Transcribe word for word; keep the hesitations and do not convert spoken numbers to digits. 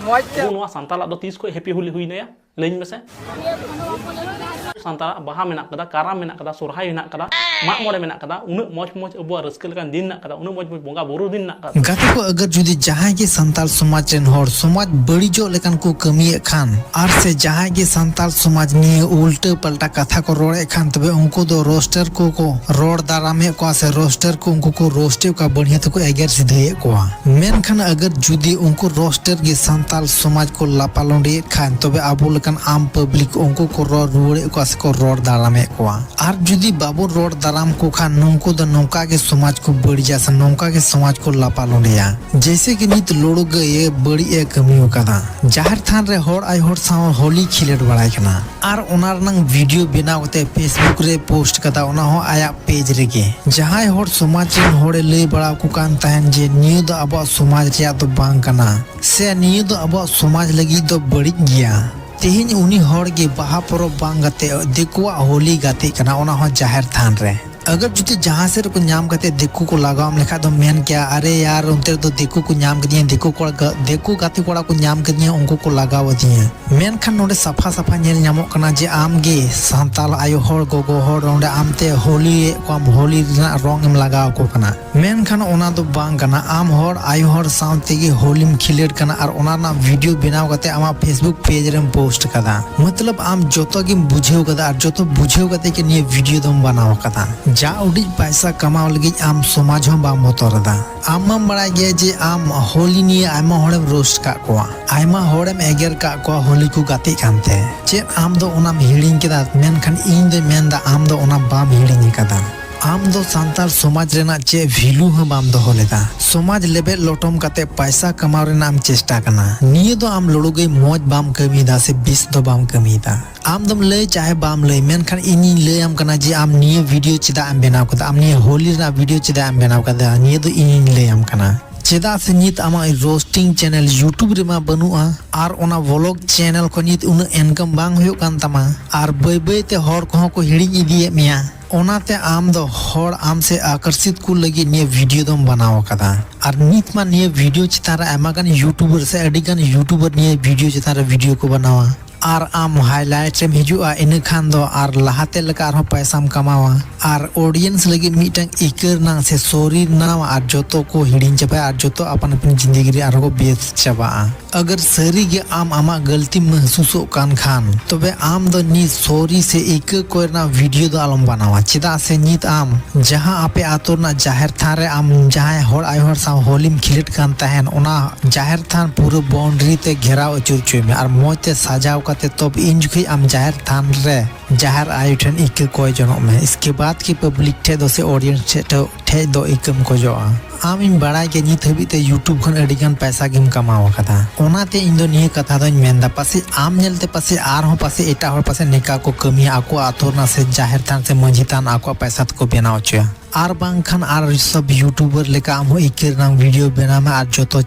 ᱟᱵᱚ ᱱᱚᱣᱟ ᱥᱟᱱᱛᱟᱞᱟᱜ ᱫᱚ ᱛᱤᱥ ᱠᱷᱚᱱ ᱦᱮᱯᱤ ᱦᱳᱞᱤ ᱦᱩᱭᱱᱟᱭᱟ? ᱞᱟᱹᱭᱟᱹᱧ ᱢᱮᱥᱮ᱾ ᱥᱟᱱᱛᱟᱲᱟᱜ ᱵᱟᱦᱟ ᱢᱮᱱᱟᱜ ᱠᱟᱫᱟ, ᱠᱟᱨᱟᱢ ᱢᱮᱱᱟᱜ ᱠᱟᱫᱟ, ᱥᱚᱨᱦᱟᱭ ᱢᱮᱱᱟᱜ ᱠᱟᱫᱟ, ᱢᱟᱜ ᱢᱚᱬᱮ ᱢᱮᱱᱟᱜ ᱠᱟᱫᱟ, ᱩᱱᱟᱹᱜ ᱢᱚᱡᱽ ᱢᱚᱡᱽ ᱟᱵᱚᱣᱟᱜ ᱨᱟᱹᱥᱠᱟᱹ ᱞᱮᱠᱟᱱ ᱫᱤᱱ ᱢᱮᱱᱟᱜ ᱠᱟᱫᱟ, ᱩᱱᱟᱹᱜ ᱢᱚᱡᱽ ᱢᱚᱡᱽ ᱵᱚᱸᱜᱟ ᱵᱩᱨᱩ ᱫᱤᱱ ᱢᱮᱱᱟᱜ ᱠᱟᱫᱟ᱾ ᱜᱟᱛᱮ ᱠᱚ, ᱟᱜᱟᱨ ᱡᱩᱫᱤ ᱡᱟᱦᱟᱸᱭ ᱜᱮ ᱥᱟᱱᱛᱟᱲ ᱥᱚᱢᱟᱡᱽ ᱨᱮᱱ ᱦᱚᱲ ᱥᱚᱢᱟᱡᱽ ᱵᱟᱹᱲᱤᱡᱚᱜ ᱞᱮᱠᱟᱱ ᱠᱚ ᱠᱟᱹᱢᱤᱭᱮᱫ ᱠᱷᱟᱱ, ᱟᱨ ᱥᱮ ᱡᱟᱦᱟᱸᱭ ᱜᱮ ᱥᱟᱱᱛᱟᱲ ᱥᱚᱢᱟᱡᱽ ᱱᱤᱭᱟᱹ ᱩᱞᱴᱟᱹ ᱯᱟᱞᱴᱟ ᱠᱟᱛᱷᱟ ᱠᱚ ᱨᱚᱲᱮᱫ ᱠᱷᱟᱱ, ᱛᱚᱵᱮ ᱩᱱᱠᱩ ᱫᱚ ᱨᱳᱥᱴᱟᱨ ᱠᱚ ᱠᱚ ᱨᱚᱲ ᱫᱟᱨᱟᱢᱮᱫ ᱠᱚᱣᱟ ᱥᱮ ᱨᱳᱥᱴᱟᱨ ᱠᱚ ᱩᱱᱠᱩ ᱠᱚ ᱨᱳᱥᱴᱮᱫ ᱠᱚᱣᱟ, ᱵᱟᱹᱲᱤᱡ ᱛᱮᱠᱚ ᱮᱜᱮᱨ ᱥᱤᱫᱷᱟᱹᱭᱮᱫ ᱠᱚᱣᱟ᱾ ᱢᱮᱱᱠᱷᱟᱱ ᱟᱜᱟᱨ ᱡᱩᱫᱤ ᱩᱱᱠᱩ ᱨᱳᱥᱴᱟᱨ ᱜᱮ ᱥᱟᱱᱛᱟᱲ ᱥᱚᱢᱟᱡᱽ ᱠᱚ ᱞᱟᱯᱟ ᱞᱩᱸᱰᱤᱭᱮᱫ ᱠᱷᱟᱱ, ᱛᱚᱵᱮ ᱟᱵᱚ ᱞᱮᱠᱟᱱ ᱟᱢ ᱯᱟᱵᱽᱞᱤᱠ ᱩᱱᱠᱩ ᱠᱚ ᱨᱚᱲ ᱨᱩᱣᱟᱹᱲᱮᱫ ᱠᱚᱣᱟ ᱥᱮᱠᱚ ᱨᱚᱲ ᱫᱟᱨᱟᱢᱮᱫ ᱠᱚᱣᱟ᱾ ᱟᱨ ᱡᱩᱫᱤ ᱵᱟᱵᱚᱱ ᱨᱚᱲ ᱫᱟᱨᱟᱢ ᱠᱚ ᱠᱷᱟᱱ, ᱱᱩᱠᱩ ᱫᱚ ᱱᱚᱝᱠᱟ ᱜᱮ ᱥᱚᱢᱟᱡᱽ ᱠᱚ ᱵᱟᱹᱲᱤᱡᱟ ᱥᱮ ᱱᱚᱝᱠᱟ ᱜᱮ ᱥᱚᱢᱟᱡᱽ ᱠᱚ ᱞᱟᱯᱟ ᱞᱩᱸᱰᱤᱭᱟ᱾ ᱡᱮᱭᱥᱮ ᱠᱤ ᱱᱤᱛ ᱞᱩᱲᱩ ᱜᱟᱹᱭ ᱮ ᱵᱟᱹᱲᱤᱡ ᱮ ᱠᱟᱹᱢᱤ ᱟᱠᱟᱫᱟ, ᱡᱟᱦᱮᱨ ᱛᱷᱟᱱ ᱨᱮ ᱦᱚᱲ ᱟᱭᱳ ᱦᱚᱲ ᱥᱟᱶ ᱦᱳᱞᱤ ᱠᱷᱮᱞᱳᱰ ᱵᱟᱲᱟᱭ ᱠᱟᱱᱟ, ᱟᱨ ᱚᱱᱟ ᱨᱮᱱᱟᱝ ᱵᱷᱤᱰᱤᱭᱳ ᱵᱮᱱᱟᱣ ᱠᱟᱛᱮ ᱯᱷᱮᱥᱵᱩᱠ ᱨᱮ ᱯᱳᱥᱴ ᱠᱟᱫᱟ, ᱚᱱᱟ ᱦᱚᱸ ᱟᱭᱟᱜ ᱯᱮᱡᱽ ᱨᱮᱜᱮ᱾ ᱡᱟᱦᱟᱸᱭ ᱦᱚᱲ ᱥᱚᱢᱟᱡᱽ ᱨᱮᱱ ᱦᱚᱲᱮ ᱞᱟᱹᱭ ᱵᱟᱲᱟ ᱟᱠᱚ ᱠᱟᱱ ᱛᱟᱦᱮᱱ ᱡᱮ ᱱᱤᱭᱟᱹ ᱫᱚ ᱟᱵᱚᱣᱟᱜ ᱥᱚᱢᱟᱡᱽ ᱨᱮᱭᱟᱜ ᱫᱚ ᱵᱟᱝ ᱠᱟᱱᱟ, ᱥᱮ ᱱᱤᱭᱟᱹ ᱫᱚ ᱟᱵᱚᱣᱟᱜ ᱥᱚᱢᱟᱡᱽ ᱞᱟᱹᱜᱤᱫ ᱫᱚ ᱵᱟᱹᱲᱤᱡ ᱜᱮᱭᱟ, ᱛᱮᱦᱮᱧ ᱩᱱᱤ ᱦᱚᱲ ᱜᱮ ᱵᱟᱦᱟ ᱯᱚᱨᱚᱵᱽ ᱵᱟᱝ ᱠᱟᱛᱮ ᱫᱤᱠᱩᱣᱟᱜ ᱦᱳᱞᱤ ᱜᱟᱛᱮᱜ ᱠᱟᱱᱟ, ᱚᱱᱟ ᱦᱚᱸ ᱡᱟᱦᱮᱨ ᱛᱷᱟᱱ ᱨᱮ᱾ ᱟᱜᱟᱨ ᱡᱩᱫᱤ ᱡᱟᱦᱟᱸ ᱥᱮᱫ ᱨᱮᱠᱚ ᱧᱟᱢ ᱠᱟᱛᱮ ᱫᱤᱠᱩ ᱠᱚ ᱞᱟᱜᱟᱣᱟᱢ ᱞᱮᱠᱷᱟᱡ ᱫᱚ ᱢᱮᱱ ᱠᱮᱭᱟ, "ᱟᱨᱮ ᱭᱟᱨ, ᱚᱱᱛᱮ ᱨᱮᱫᱚ ᱫᱤᱠᱩ ᱠᱚ ᱧᱟᱢ ᱠᱮᱫᱤᱧᱟ, ᱫᱤᱠᱩ ᱠᱚᱲᱟ ᱜᱟ-, ᱫᱤᱠᱩ ᱜᱟᱛᱮ ᱠᱚᱲᱟ ᱠᱚ ᱧᱟᱢ ᱠᱮᱫᱤᱧᱟ, ᱩᱱᱠᱩ ᱠᱚ ᱞᱟᱜᱟᱣ ᱟᱹᱫᱤᱧᱟ᱾" ᱢᱮᱱᱠᱷᱟᱱ ᱱᱚᱰᱮ ᱥᱟᱯᱷᱟ ᱥᱟᱯᱷᱟ ᱧᱮᱞ ᱧᱟᱢᱚᱜ ᱠᱟᱱᱟ ᱡᱮ ᱟᱢ ᱜᱮ ᱥᱟᱱᱛᱟᱲ ᱟᱭᱳ ᱦᱚᱲ, ᱜᱚᱜᱚ ᱦᱚᱲ ᱱᱚᱰᱮ ᱟᱢᱛᱮ ᱦᱳᱞᱤᱭᱮᱫ ᱠᱚᱣᱟᱢ, ᱦᱳᱞᱤ ᱨᱮᱱᱟᱜ ᱨᱚᱝ ᱮᱢ ᱞᱟᱜᱟᱣ ᱟᱠᱚ ᱠᱟᱱᱟ᱾ ᱢᱮᱱᱠᱷᱟᱱ ᱚᱱᱟ ᱫᱚ ᱵᱟᱝ ᱠᱟᱱᱟ, ᱟᱢ ᱦᱚᱲ ᱟᱭᱳ ᱦᱚᱲ ᱥᱟᱶ ᱛᱮᱜᱮ ᱦᱳᱞᱤᱢ ᱠᱷᱮᱞᱳᱰ ᱠᱟᱱᱟ ᱟᱨ ᱚᱱᱟ ᱨᱮᱱᱟᱜ ᱵᱷᱤᱰᱤᱭᱳ ᱵᱮᱱᱟᱣ ᱠᱟᱛᱮ ᱟᱢᱟᱜ ᱯᱷᱮᱥᱵᱩᱠ ᱯᱮᱡᱽ ᱨᱮᱢ ᱯᱳᱥᱴ ᱠᱟᱫᱟ᱾ ᱢᱚᱛᱞᱚᱵ ᱟᱢ ᱡᱚᱛᱚ ᱜᱮᱢ ᱵᱩᱡᱷᱟᱹᱣ ᱠᱟᱫᱟ ᱟᱨ ᱡᱚᱛᱚ ᱵᱩᱡᱷᱟᱹᱣ ᱠᱟᱛᱮ ᱜᱮ ᱱᱤᱭᱟᱹ ᱵᱷᱤᱰᱤᱭᱳ ᱫᱚᱢ ᱵᱮᱱᱟᱣ ᱠᱟᱫᱟ᱾ ᱡᱟ ᱩᱰᱤᱡ ᱯᱟᱭᱥᱟ ᱠᱟᱢᱟᱣ ᱞᱟᱹᱜᱤᱫ ᱟᱢ ᱥᱚᱢᱟᱡᱽ ᱦᱚᱸ ᱵᱟᱢ ᱵᱚᱛᱚᱨ ᱮᱫᱟ᱾ ᱟᱢ ᱢᱟᱢ ᱵᱟᱲᱟᱭ ᱜᱮᱭᱟ ᱡᱮ ᱟᱢ ᱦᱳᱞᱤ ᱱᱤᱭᱮ ᱟᱭᱢᱟ ᱦᱚᱲᱮᱢ ᱨᱳᱥᱴ ᱠᱟᱜ ᱠᱚᱣᱟ, ᱟᱭᱢᱟ ᱦᱚᱲᱮᱢ ᱮᱜᱮᱨ ᱠᱟᱜ ᱠᱚᱣᱟ ᱦᱳᱞᱤ ᱠᱚ ᱜᱟᱛᱮᱜ ᱠᱟᱱᱛᱮ᱾ ᱪᱮᱫ ᱟᱢ ᱫᱚ ᱚᱱᱟᱢ ᱦᱤᱲᱤᱧ ᱠᱮᱫᱟ? ᱢᱮᱱᱠᱷᱟᱱ ᱤᱧ ᱫᱚᱧ ᱢᱮᱱᱫᱟ ᱟᱢ ᱫᱚ ᱚᱱᱟ ᱵᱟᱢ ᱦᱤᱲᱤᱧ ᱠᱟᱫᱟ᱾ ᱟᱢ ᱫᱚ ᱥᱟᱱᱛᱟᱲ ᱥᱚᱢᱟᱡᱽ ᱨᱮᱱᱟᱜ ᱪᱮᱫ ᱵᱷᱮᱞᱩ ᱦᱚᱸ ᱵᱟᱢ ᱫᱚᱦᱚ ᱞᱮᱫᱟ᱾ ᱥᱚᱢᱟᱡᱽ ᱞᱮᱵᱮᱫ ᱞᱚᱴᱚᱢ ᱠᱟᱛᱮ ᱯᱟᱭᱥᱟ ᱠᱟᱢᱟᱣ ᱨᱮᱱᱟᱜ ᱮᱢ ᱪᱮᱥᱴᱟ ᱠᱟᱱᱟ᱾ ᱱᱤᱭᱟᱹ ᱫᱚ ᱟᱢ ᱞᱩᱲᱩᱜᱟᱹᱭ ᱢᱚᱡᱽ ᱵᱟᱢ ᱠᱟᱹᱢᱤᱭᱮᱫᱟ ᱥᱮ ᱵᱮᱥ ᱫᱚ ᱵᱟᱢ ᱠᱟᱹᱢᱤᱭᱮᱫᱟ᱾ ᱟᱢ ᱫᱚᱢ ᱞᱟᱹᱭ ᱪᱟᱦᱮ ᱵᱟᱢ ᱞᱟᱹᱭ, ᱢᱮᱱᱠᱷᱟᱱ ᱤᱧᱤᱧ ᱞᱟᱹᱭᱟᱢ ᱠᱟᱱᱟ ᱡᱮ ᱟᱢ ᱱᱤᱭᱟᱹ ᱵᱷᱤᱰᱤᱭᱳ ᱪᱮᱫᱟᱜ ᱮᱢ ᱵᱮᱱᱟᱣ ᱠᱟᱫᱟ, ᱟᱢ ᱱᱤᱭᱟᱹ ᱦᱳᱞᱤ ᱨᱮᱱᱟᱜ ᱵᱷᱤᱰᱤᱭᱳ ᱪᱮᱫᱟᱜ ᱮᱢ ᱵᱮᱱᱟᱣ ᱠᱟᱫᱟ, ᱱᱤᱭᱟᱹ ᱫᱚ ᱤᱧᱤᱧ ᱞᱟᱹᱭᱟᱢ ᱠᱟᱱᱟ᱾ ᱪᱮᱫᱟᱜ ᱥᱮ ᱱᱤᱛ ᱟᱢᱟᱜ ᱨᱳᱥᱴᱤᱝ ᱪᱮᱱᱮᱞ YouTube ᱨᱮᱢᱟ ᱵᱟᱹᱱᱩᱜᱼᱟ, ᱟᱨ ᱚᱱᱟ ᱵᱷᱞᱚᱜ ᱪᱮᱱᱮᱞ ᱠᱷᱚᱱ ᱱᱤᱛ ᱩᱱᱟᱹᱜ ᱤᱱᱠᱟᱢ ᱵᱟᱝ ᱦᱩᱭᱩᱜ ᱠᱟᱱ ᱛᱟᱢᱟ, ᱟᱨ ᱵᱟᱹᱭ ᱵᱟᱹᱭ ᱛᱮ ᱦᱚᱲ ᱠᱚᱦᱚᱸ ᱠᱚ ᱦᱤᱲᱤᱧ ᱤᱫᱤᱭᱮᱫ ᱢᱮᱭᱟ᱾ ᱚᱱᱟᱛᱮ ᱟᱢ ᱫᱚ ᱦᱚᱲ ᱟᱢ ᱥᱮ ᱟᱠᱚᱨᱥᱤᱛ ᱠᱚ ᱞᱟᱹᱜᱤᱫ ᱱᱤᱭᱟᱹ ᱵᱷᱤᱰᱤᱭᱳ ᱫᱚᱢ ᱵᱮᱱᱟᱣ ᱟᱠᱟᱫᱟ᱾ ᱟᱨ ᱱᱤᱛ ᱢᱟ ᱱᱤᱭᱟᱹ ᱵᱷᱤᱰᱤᱭᱳ ᱪᱮᱛᱟᱱ ᱨᱮ ᱟᱭᱢᱟ ᱜᱟᱱ ᱭᱩᱴᱩᱵᱟᱨ ᱥᱮ ᱟᱹᱰᱤ ᱜᱟᱱ ᱭᱩᱴᱩᱵᱟᱨ ᱱᱤᱭᱟᱹ ᱵᱷᱤᱰᱤᱭᱳ ᱪᱮᱛᱟᱱ ᱨᱮ ᱵᱷᱤᱰᱤᱭᱳ ᱠᱚ ᱵᱮᱱᱟᱣᱟ᱾ ᱟᱨ ᱟᱢ ᱦᱟᱭᱞᱟᱭᱤᱴ ᱨᱮᱢ ᱦᱤᱡᱩᱜᱼᱟ, ᱤᱱᱟᱹ ᱠᱷᱟᱱ ᱫᱚ ᱟᱨ ᱞᱟᱦᱟᱛᱮ ᱞᱮᱠᱟ ᱟᱨᱦᱚᱸ ᱯᱚᱭᱥᱟᱢ ᱠᱟᱢᱟᱣᱟ᱾ ᱟᱨ ᱚᱰᱤᱭᱮᱱᱥ ᱞᱟᱹᱜᱤᱫ ᱢᱤᱫᱴᱟᱝ ᱤᱠᱟᱹ ᱨᱮᱱᱟᱜ ᱥᱮ ᱥᱚᱨᱤ ᱨᱮᱱᱟᱜ ᱟᱨ ᱡᱚᱛᱚ ᱠᱚ ᱦᱤᱲᱤᱧ ᱪᱟᱵᱟᱭᱟ ᱟᱨ ᱡᱚᱛᱚ ᱟᱯᱟᱱ ᱟᱹᱯᱤᱱ ᱡᱤᱱᱫᱮᱜᱤ ᱨᱮ ᱟᱨᱦᱚᱸ ᱠᱚ ᱵᱮᱥ ᱪᱟᱵᱟᱜᱼᱟ᱾ ᱟᱜᱟᱨ ᱥᱟᱹᱨᱤ ᱜᱮ ᱟᱢ ᱟᱢᱟᱜ ᱜᱟᱹᱞᱛᱤᱢ ᱢᱟᱦᱥᱩᱥᱚᱜ ᱠᱟᱱ ᱠᱷᱟᱱ, ᱛᱚᱵᱮ ᱟᱢ ᱫᱚ ᱱᱤᱭᱟᱹ ᱥᱚᱨᱤ ᱥᱮ ᱤᱠᱟᱹ ᱠᱚᱨᱮᱱᱟᱜ ᱵᱷᱤᱰᱤᱭᱳ ᱫᱚ ᱟᱞᱚᱢ ᱵᱮᱱᱟᱣᱟ᱾ ᱪᱮᱫᱟᱜ ᱥᱮ ᱱᱤᱛ ᱟᱢ ᱡᱟᱦᱟᱸ ᱟᱯᱮ ᱟᱛᱳ ᱨᱮᱱᱟᱜ ᱡᱟᱦᱮᱨ ᱛᱷᱟᱱ ᱨᱮ ᱟᱢ ᱡᱟᱦᱟᱸᱭ ᱦᱚᱲ ᱟᱭᱳ ᱦᱚᱲ ᱥᱟᱶ ᱦᱳᱞᱤᱢ ᱠᱷᱮᱞᱳᱰ ᱠᱟᱱ ᱛᱟᱦᱮᱱ, ᱚᱱᱟ ᱡᱟᱦᱮᱨ ᱛᱷᱟᱱ ᱯᱩᱨᱟᱹ ᱵᱟᱣᱩᱱᱰᱟᱨᱤ ᱛᱮ ᱜᱷᱮᱨᱟᱣ ᱟᱹᱪᱩᱨ ᱦᱚᱪᱚᱭ ᱢᱮ ᱟᱨ ᱢᱚᱸᱡᱽ ᱛᱮ ᱥᱟᱡᱟᱣ ᱠᱟᱛᱮ, ᱛᱚᱵᱮ ᱤᱧ ᱡᱚᱠᱷᱮᱡ ᱟᱢ ᱡᱟᱦᱮᱨ ᱛᱷᱟᱱ ᱨᱮ ᱡᱟᱦᱮᱨ ᱟᱭᱳ ᱴᱷᱮᱱ ᱤᱠᱟᱹ ᱠᱚᱭ ᱡᱚᱱᱚᱜ ᱢᱮ᱾ ᱤᱥᱠᱮ ᱵᱟᱫ ᱠᱤ ᱯᱟᱵᱽᱞᱤᱠ ᱴᱷᱮᱡ ᱫᱚ ᱥᱮ ᱚᱰᱤᱭᱮᱱᱥ ᱴᱷᱮᱡ ᱫᱚ ᱤᱠᱟᱹᱢ ᱠᱷᱚᱡᱚᱜᱼᱟ᱾ ᱟᱢ, ᱤᱧ ᱵᱟᱲᱟᱭ ᱜᱮ ᱱᱤᱛ ᱦᱟᱹᱵᱤᱡ ᱛᱮ ᱭᱩᱴᱩᱵᱽ ᱠᱷᱚᱱ ᱟᱹᱰᱤ ᱜᱟᱱ ᱯᱟᱭᱥᱟ ᱜᱮᱢ ᱠᱟᱢᱟᱣ ᱟᱠᱟᱫᱟ᱾ ᱚᱱᱟᱛᱮ ᱤᱧ ᱫᱚ ᱱᱤᱭᱟᱹ ᱠᱟᱛᱷᱟ ᱫᱚᱧ ᱢᱮᱱᱫᱟ, ᱯᱟᱥᱮᱡ ᱟᱢ ᱧᱮᱞᱛᱮ ᱯᱟᱥᱮᱡ ᱟᱨᱦᱚᱸ ᱯᱟᱥᱮᱡ ᱮᱴᱟᱜ ᱦᱚᱲ ᱯᱟᱥᱮᱡ ᱱᱤᱝᱠᱟ ᱠᱚ ᱠᱟᱹᱢᱤᱭᱟ, ᱟᱠᱚ ᱟᱛᱳ ᱨᱮᱱᱟᱜ ᱥᱮ ᱡᱟᱦᱮᱨ ᱛᱷᱟᱱ ᱥᱮ ᱢᱟᱹᱡᱷᱤ ᱛᱷᱟᱱ ᱟᱠᱚᱣᱟᱜ ᱯᱟᱭᱥᱟ ᱛᱮᱠᱚ ᱵᱮᱱᱟᱣ ᱦᱚᱪᱚᱭᱟ᱾ ᱟᱨ ᱵᱟᱝᱠᱷᱟᱱ ᱟᱨ ᱥᱚᱵ ᱭᱩᱴᱩᱵᱟᱨ ᱞᱮᱠᱟ ᱟᱢ ᱦᱚᱸ ᱤᱠᱟᱹ ᱨᱮᱱᱟᱜ ᱵᱷᱤᱰᱤᱭᱳ ᱵᱮᱱᱟᱣ ᱢᱮ ᱟᱨ ᱡᱚᱛᱚ